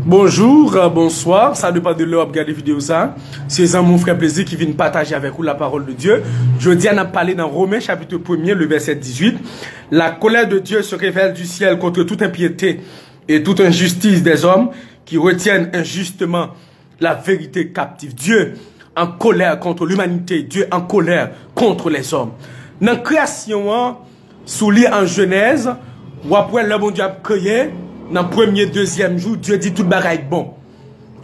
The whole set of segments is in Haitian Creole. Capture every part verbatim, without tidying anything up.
Bonjou, euh, bonswa, sa depann de lè w ap gade videyo sa. Se zanmi w, frè Plezi ki vin pataje avèk ou la parole de Dieu. Jodi a, n ap pale nan Romen chapit premye, le vèsè dizuit. La colère de Dieu se révèle du ciel contre toute impiété et toute injustice des hommes qui retiennent injustement la vérité captive. Dieu en colère contre l'humanité, Dieu en colère contre les hommes. Nan kreyasyon an, si w li an Jenèz, w ap wè lè Bondye ap kreye, nan premye, dezyèm jou, Dye di tout bagay bon.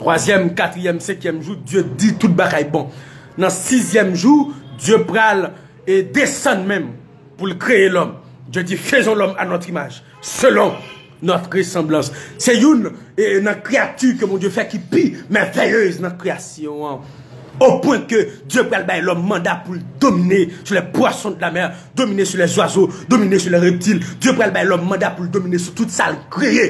Twazyèm, katriyèm, senkyèm jou, Dye di tout bagay bon. Nan sizyèm jou, Dye pral e desann menm pou l kreye lòm. Dye di, faisons l'homme à notre image, selon notre ressemblance. Se youn e, nan kreyati ke Bondye fè ki pi mèvèyez nan kreyasyon an. Au point que Dieu pral bay lòm manda pou l domine sur les poissons de la mer, domine sur les oiseaux, domine sur les reptiles. Dye pral bay lòm manda pou l domine sou tout sa l kreye.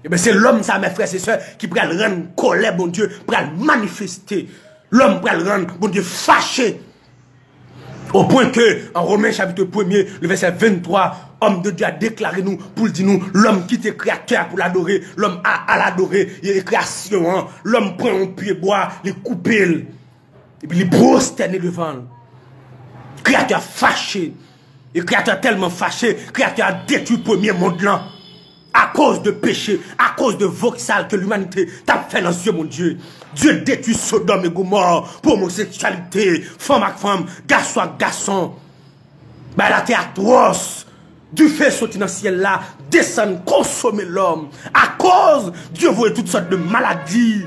Ebyen, se lòm sa, mè frè e sè, ki pral rann kòlè Bondye pral manifeste. Lòm pral rann Bondye fache. Au point que, en Romains chapitre premier, le verset vingt-trois, homme de Dieu a deklare nou pou l di nou, lòm kite Kreyatè a pou l adore, lòm a, al adore e, kreyasyon an, lòm pran yon pye bwa, li koupe l, epi li pwostène devan l. Kreyatè a fache, e Kreyatè a tèlman fache, Kreyatè a detwi premye mond lan. Akoz de peche, akoz de voksal ke limanite t ap fè nan zye Bondye, Dye detwi Sodòm e Gomò pou omoseksyalite, fanm ak fanm, gason ak gason. Bagay la te atwòs. Dife soti nan syèl la, desann konsome lòm. Akoz Dye voye tout sòt de maladi,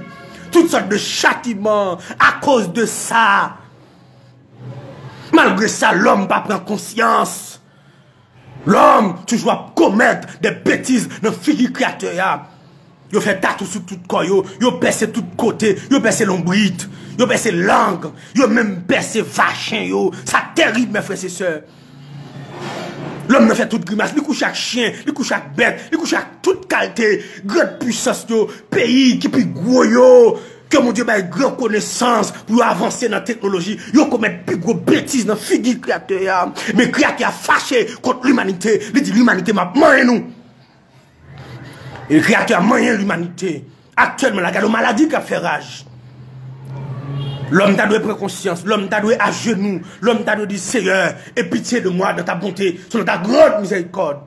tout sòt de chatiman, akoz de sa. Malgre sa, lòm pa pran konsyans. Lòm toujou ap komèt de betiz nan figi Kreyatè a. Yo fè tatou sou tout kò yo, yo pèse tout kote, yo pèse lonbrit, yo pèse lang, yo menm pèse vajen yo. Sa tèrib, mè frè e sè. Lòm nan fè tout grimas, li kouche ak chen, li kouche ak bèt, li kouche ak tout kalte gran pwisans yo, peyi ki pi gwo yo, ke Bondye bay gran konesans pou yo avanse nan teknoloji, yo komèt pi gwo betiz nan figi Kreyatè a. Men Kreyatè a fache kont limanite, li di limanite, m ap manyen nou. E Kreyatè a manyen limanite. Aktyèlman la, gade yon maladi k ap fè raj. Lòm ta dwe pran konsyans, lòm ta dwe ajenou, lòm ta dwe di, Seyè, aie pitié de moi dans ta bonté, selon ta grande miséricorde.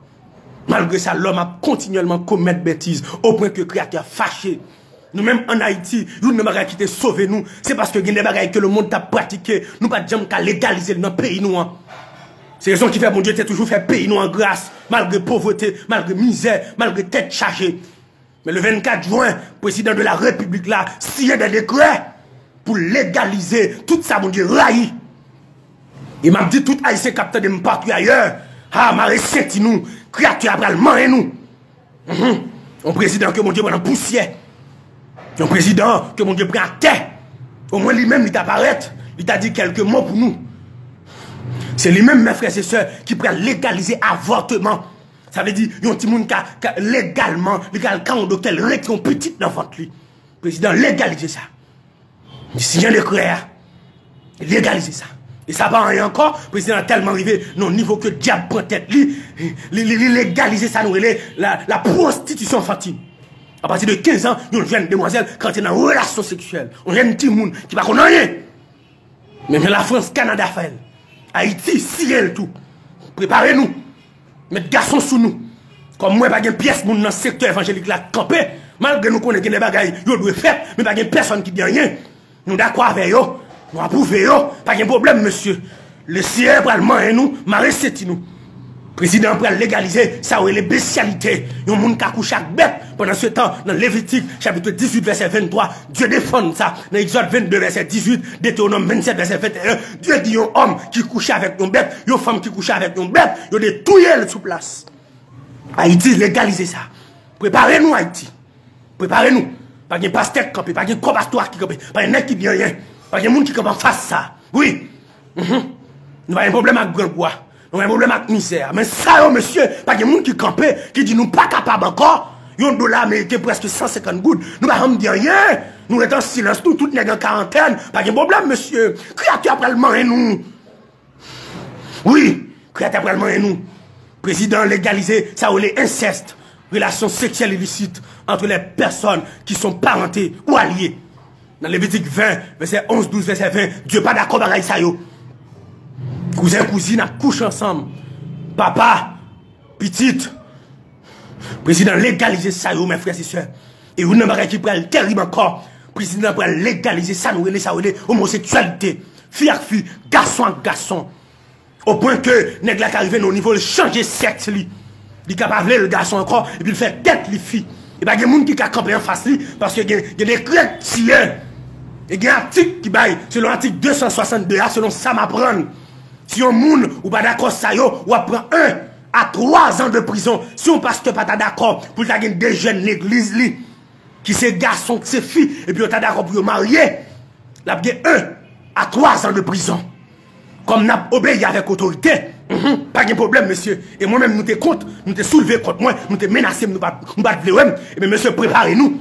Malgre sa, lòm ap kontinyèlman komèt betiz, opwen ke Kreyatè a fache. Nou menm ann Ayiti, youn nan bagay ki te sove nou, se paske gen de bagay ke lemonn t ap pratike, nou pa t janm ka legalize l nan peyi nou an. Se rezon ki fè Bondye te toujou fè peyi nou an gras, malgre povrete, malgre mizè, malgre tèt chaje. Men le vennkat jen, prezidan de la repiblik la siyen de dekrè pou legalize tout sa Bondye rayi. E m ap di tout Ayisyen k ap tande m patou ayè, a, mare senti nou, Kreyatè a pral manyen nou. Mhm. Yon prezidan ke Bondye pran nan pousyè. Yon prezidan ke Bondye pran atè. Omwen li menm li ta parèt, li ta di kèlke mo pou nou. Se li menm, mè frè e sè, ki pral legalize avòtman. Sa vle di, yon timoun ka, ka legalman, li ka al ka yon doktè, li retire yon pitit nan vant li. Prezidan legalize sa. Li siyen dekrè a. Legalize sa. E sa pa anyen ankò, prezidan an tèlman rive nan yon nivo ke dyab pran tèt li, li, li, li legalize sa nou rele la, la prostitution enfantine. Apati de kenz an, yon jèn demwazèl ka antre nan relasyon seksyèl. Yon jèn timoun ki pa konn anyen. Menm jan Lafrans, Kanada fè l. Ayiti, siyen l tou. Prepare nou. Met gason sou nou. Kòm mwen pa gen pyès moun nan sektè evanjelik la k kanpe, malgre nou konnen gen de bagay yo dwe fèt, men pa gen pèsonn ki di anyen. Nou dakò avè yo, nou apwouve yo, pa gen pwoblèm, mesye. Leseyè pral manyen nou, mare senti nou. Prezidan an pral legalize sa yo rele besyalite. Yon moun ka kouche ak bèt. Pandan se tan, nan Levitik, chapit dizuit, vèsè venntwa, Dye defann sa. Nan Egzòd vennde, vèsè dizuit, Detewonòm vennsèt, vèsè venteyen, Dye di yon òm ki kouche avèk yon bèt, yon fanm ki kouche avèk yon bèt, yo dwe touye l sou plas. Ayiti, legalize sa. Prepare nou, Ayiti. Prepare nou. Pa gen pastè k kanpe, pa gen kò pastwa ki kanpe, pa gen nèg ki di anyen, pa gen moun ki kanpe anfas sa. Wi. Mhm. Nou pa gen pwoblèm ak grangou a. Nou pa gen pwoblèm ak mizè a. Men sa yo, mesye, pa gen moun ki kanpe, ki di nou pa kapab ankò. Yon dola ameriken prèske san senkant goud. Nou pa janm di anyen. Nou ret an silans, nou tout nèg an karantèn. Pa gen pwoblèm, mesye. Kreyatè a pral manyen nou. Wi, Kreyatè a pral manyen nou. Prezidan an legalize sa yo rele ensèst. relations sexuelles illicites entre les personnes qui sont parentées ou alliées. Nan Levitik ven, vèsè onz, douz, vèsè ven, Dye pa dakò bagay sa yo. Kouzen, kouzin ap kouche ansanm. Papa, pitit. Prezidan legalize sa yo, mes frères et sœurs. E youn nan bagay ki pral terib ankò, prezidan pral legalize sa nou rele, sa yo rele omoseksyalite. Fi ak fi, gason ak gason. O pwen ke nèg la ka rive nan yon nivo, l chanje sèks li. Li ka pa vle l gason ankò, epi l fè tèt li fi. E pa gen moun ki ka kanpe anfas li, paske gen, gen dekrè ki siyen. E gen atik ki bay, selon atik de san swasannde a, selon sa m aprann. Si yon moun ou pa dakò sa yo, w ap pran en a twa zan de prizon. Si yon pastè pa ta dakò pou l ta gen de jèn legliz li, ki se gason, ki se fi, epi yo ta dakò pou yo marye, l ap gen en a twa zan de prizon. Kòm n ap obeyi avèk otorite, mhm, pa gen pwoblèm, mesye. E mwen menm, nou te kont, nou te soulve kont mwen, nou te menase m, nou pa, nou pa t vle wè m. Ebyen, mesye, prepare nou.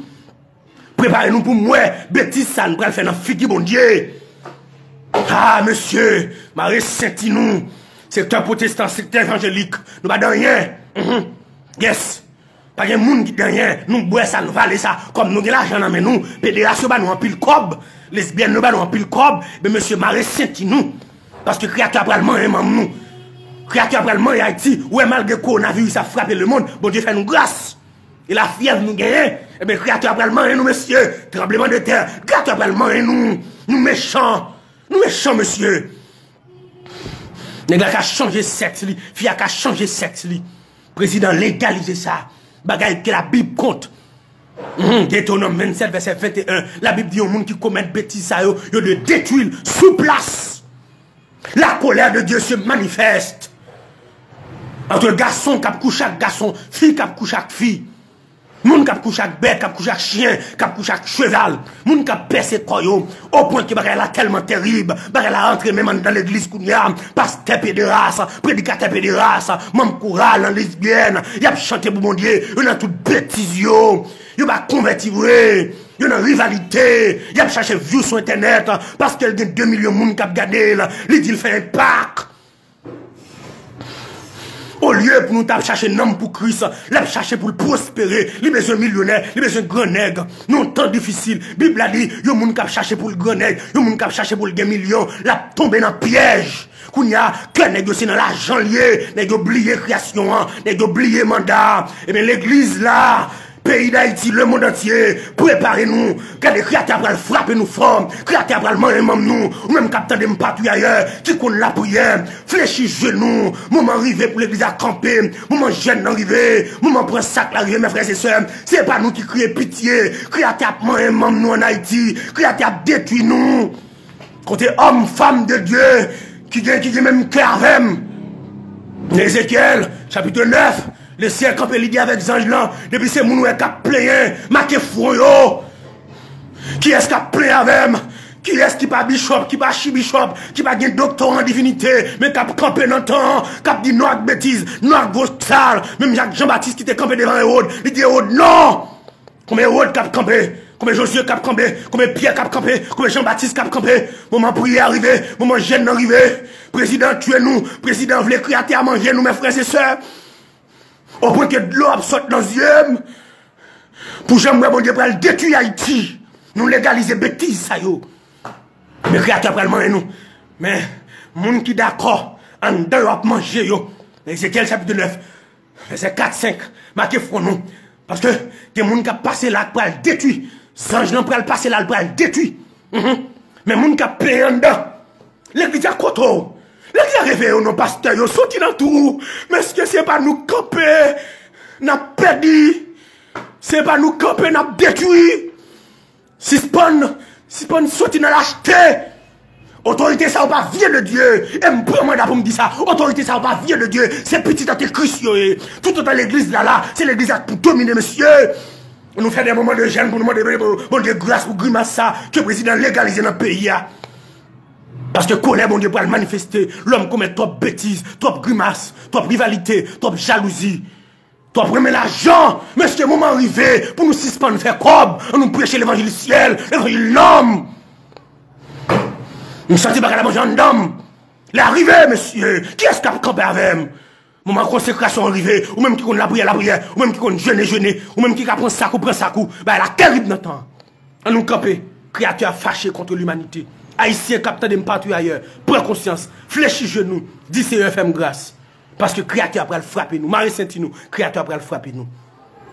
Prepare nou pou m wè betiz sa n pral fè nan figi Bondye. Ah, mesye, mare senti nou. Sektè pwotestan, sektè evanjelik, nou pa de anyen. Mhm. Yes. Pa gen moun ki de anyen. Nou bwè sa, nou vale sa. Kòm nou gen lajan nan men nou, pederas yo ba nou anpil kòb, lesbyèn yo ba nou anpil kòb, men mesye, mare senti nou. Paske Kreyatè a pral manyen manm nou. Kreyatè a pral manyen Ayiti. Ou wè, malgre kowonaviris ap frape lemonn, Bondye fè nou gras. E lafyèv nou genyen, ebyen, Kreyatè a pral manyen nou, mesye. Tranblemanntè, Kreyatè a pral manyen nou. Nou mechan. Nou mechan, mesye. Nèg la ka chanje sèks li, fi a ka chanje sèks li. Prezidan legalize sa. Bagay ke Labib kont. Mhm, Detewonòm vennsèt, vèsè venteyen. Labib di yon moun ki komèt betiz sa yo, yo dwe detwi l sou plas. La colère de Dieu se manifeste entre gason k ap kouche ak gason, fi k ap kouche ak fi. Moun k ap kouche ak bèt, k ap kouche ak chen, k ap kouche ak cheval. Moun k ap pèse kò yo, o pwen ke bagay la tèlman terib, bagay la rantre menm anndan legliz kounye a. Pastè pederas, predikatè pederas, manm koral, nan lesbyèn, y ap chante pou Bondye, yo nan tout betiz yo. Yo pa konvèti vre, yo nan rivalite, y ap chache view sou entènèt, paske l gen de milyon moun k ap gade l, li di l fè enpak. Olye pou nou t ap chache nanm pou Kris, l ap chache pou l pwospere, li bezwen milyonè, li bezwen gran nèg. Nan yon tan difisil, Bib la di, yon moun k ap chache pou l gran nèg, yon moun k ap chache pou l gen milyon, l ap tonbe nan pyèj. Kounye a, kè nèg yo se nan lajan l ye, nèg yo bliye kreyasyon an, nèg yo bliye manda a. Ebyen, legliz la, peyi Dayiti, lemonn antye, prepare nou. Gade, Kreyatè a pral frape nou fò. Kreyatè a pral manyen manm nou. Ou menm k ap tande m pati ayè, ki konn lapriyè, flechi jenou. Moman rive pou legliz la kanpe. Moman jèn nan rive. Moman pran sak la rive, mes frères et sœurs. Se pa nou ki kriye pitye. Kreyatè ap manyen manm nou ann Ayiti. Kreyatè ap detwi nou. Kote òm, fanm de Dye ki gen, ki gen menm kè avè m. Nan Ezekyèl, chapit nèf, Lesenyè kanpe, li di avèk zanj lan, depi se moun ou wè k ap plenyen, make fwon yo. Kiyès k ap plenyen avè m? Kiyès ki pa bichòp, ki pa achibichòp, ki pa gen doktora an divinite, men k ap kanpe nan tan an, k ap di non ak betiz, non ak gwo sal, menm jan ak Jan Batis ki te kanpe devan Ewòd, li di Ewòd non! Konbyen Ewòd k ap kanpe? Konbyen Jozye k ap kanpe? Konbyen Pyè k ap kanpe? Konbyen Jan Batis k ap kanpe? Moman priyè a rive, moman jèn nan rive. Prezidan tye nou, prezidan vle Kreyatè a manje nou, mes frères et sœurs. O pwen ke dlo ap sot nan zye m. Pou jan m wè Bondye pral detwi Ayiti. Nou legalize betiz sa yo. Men Kreyatè a pral manyen nou. Men moun ki dakò, anndan yo ap manje yo. Ezekyèl chapit nèf. Vèsè kat, senk, make fwon nou. Paske gen moun k ap pase la k pral detwi. Zanj lan pral pase la, l pral detwi. Mhm. Men moun k ap plenyen anndan, legliz a kote w? Legliz a reveye w non, pastè yo, soti nan twou. Mesye, se pa nou k kanpe, n ap pèdi. Se pa nou k kanpe, n ap detwi. Sispann, sispann soti nan lachte. Otorite sa yo pa vient de Dieu. E m pran manda pou m di sa. Otorite sa yo pa vient de Dieu. Se pitit antikris yo ye. Toutotan legliz la la, se legliz la k pou domine, mesye. Nou fè de moman de jèn pou nou mande Bondye gras pou grimas sa ke prezidan legalize nan peyi a. Paske kolè Bondye pral manifeste. Lòm komèt twòp betiz, twòp grimas, twòp rivalite, twòp jalouzi. Twòp renmen lajan. Mesye, moman rive pou nou sispann fè kòb. Ann nou preche levanjil syèl, levanjil nanm. M santi bagay la manje anndan m. Lè a rive, mesye. Kiyès k ap kanpe avè m? Moman konsekrasyon an rive, ou menm ki konn lapriyè, lapriyè, ou menm ki konn jene, jene, ou menm ki ka pran sak ou, pran sak ou. Bagay la terib nan tan an. An nou kanpe. Kreyatè a fache kont limanite. Ayisyen k ap tande m patou ayè, pran konsyans, flechi jenou, di Seyè fè m gras. Paske Kreyatè a pral frape nou. Mare senti nou, Kreyatè a pral frape nou.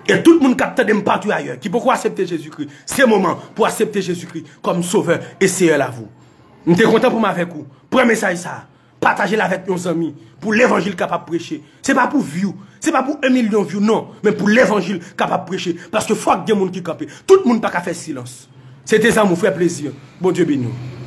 E tout moun k ap tande m patou ayè, ki poko aksepte Jezikri, se moman pou aksepte Jezikri kòm Sovè e Seyè lavi w. M te kontan pou m avèk ou. Pran mesaj sa a. Pataje l avèk yon zanmi pou levanjil kapab preche. Se pa pou view, se pa pou yon milyon view, non, men pou levanjil kapab preche. Paske fòk gen moun ki kanpe. Tout moun pa ka fè silans. Se te zanmi w, frè Plezi. Bondye beni w.